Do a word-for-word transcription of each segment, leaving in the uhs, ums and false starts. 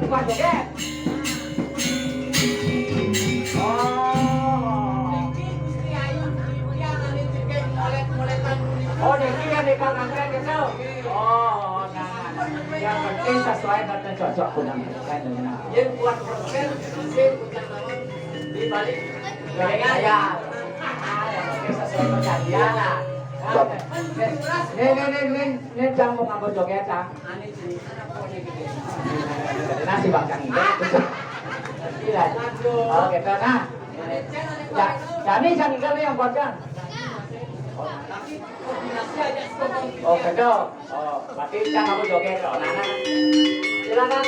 Mas joget. Oh. Oh, niki yang dikagangkan gitu. Oh, nah, nah, nah. Yang penting sesuai dan cocok dengan, dengan. Yang buat persen, sih, bukan naon. Di balik gaya. Ah, yang penting sesuai perjanjian lah. Nah, nih, nih, nih, nih, nih, Cang mau nganggo joget, Cang. Nasi bakar ini. Iya. Oh, gitu. Nah. Ya, ya, ini yang ini yang buatkan. Oh, gitu. Oh, berarti kita nggak mau joget, oh. Nah, nah. Silakan.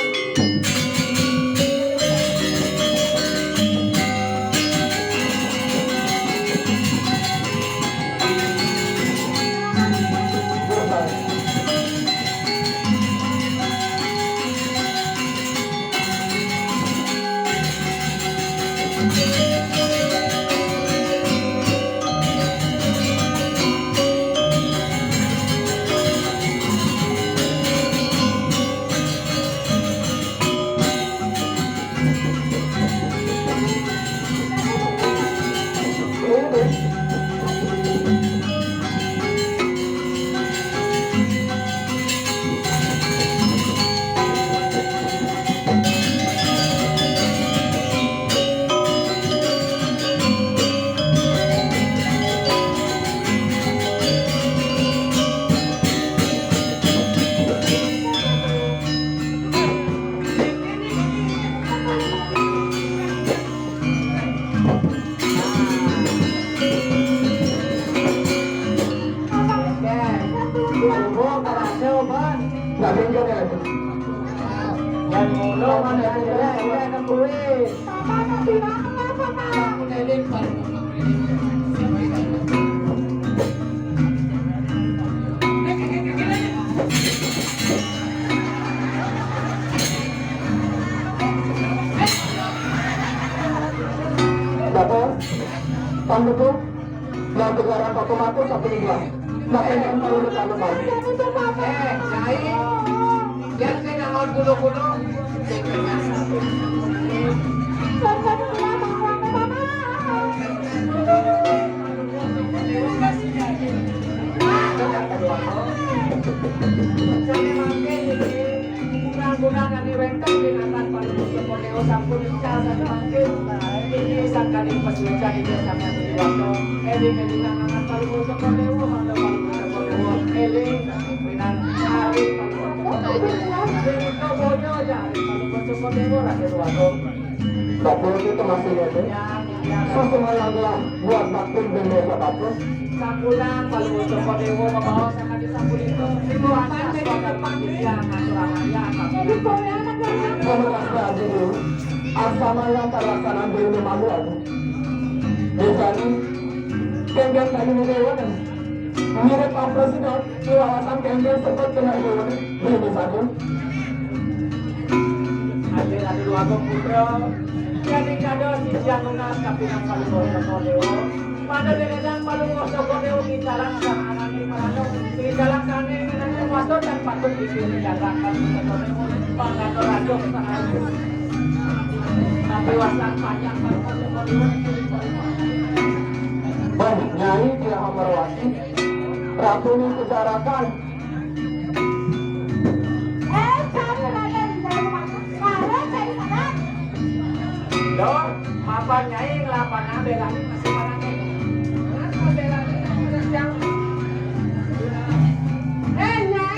Bapak, Pak Betul, yang keluaran Pak Tomato satu minggu. Nah, ini yang perlu kita lupa. Eh, Cai, biar saya nggak mau dulu-dulu. Guna-guna kami wénten pinangan Palungguh Cokor Déwa sampun ical sané mangkin. Inggih sangkaning pasuécan inggih sangkaning déwata. Éling-élingang angan Palungguh Cokor Déwa, mangda Palungguh Cokor Déwa éling pinangan Palungguh Cokor Déwa. Déwata boya ja Palungguh Cokor Déwa, Raden Wagung. Bapak itu masih ada. Sesungguhnya buat bakti bendera bapak. Sapulang Palungguh Cokor Déwa mabaos sakadi sapunika. Sing wantah swadarman titiang ngaturang ayah kami. Terima kasih Aji dulu. Aksama yang terlaksana di rumah malu aku. Biasanya, kenggak tadi mengewan. Mirip Pak Presiden. Iwalasan kenging sebut kena iwalasan. Beli saja. Hadir anu dua putra. Jadi kado sisian lunas kapinang Palungguh Cokor Déwa. Pada deretan Palungguh Cokor Déwa kita laksana anani marano. Kita laksana dengan kuasa dan patut dipilih datang Palungguh Cokor Déwa. Bangga rajo sahaja. Tapi wasan panjang Palungguh Cokor Déwa. Bang, Nyai Diah Amarwati. Ratu Kejarakan. Eh, cari Raden, dari rumah. Raden, cari Raden. Dor, mapan Nyai ngelapanang belain masih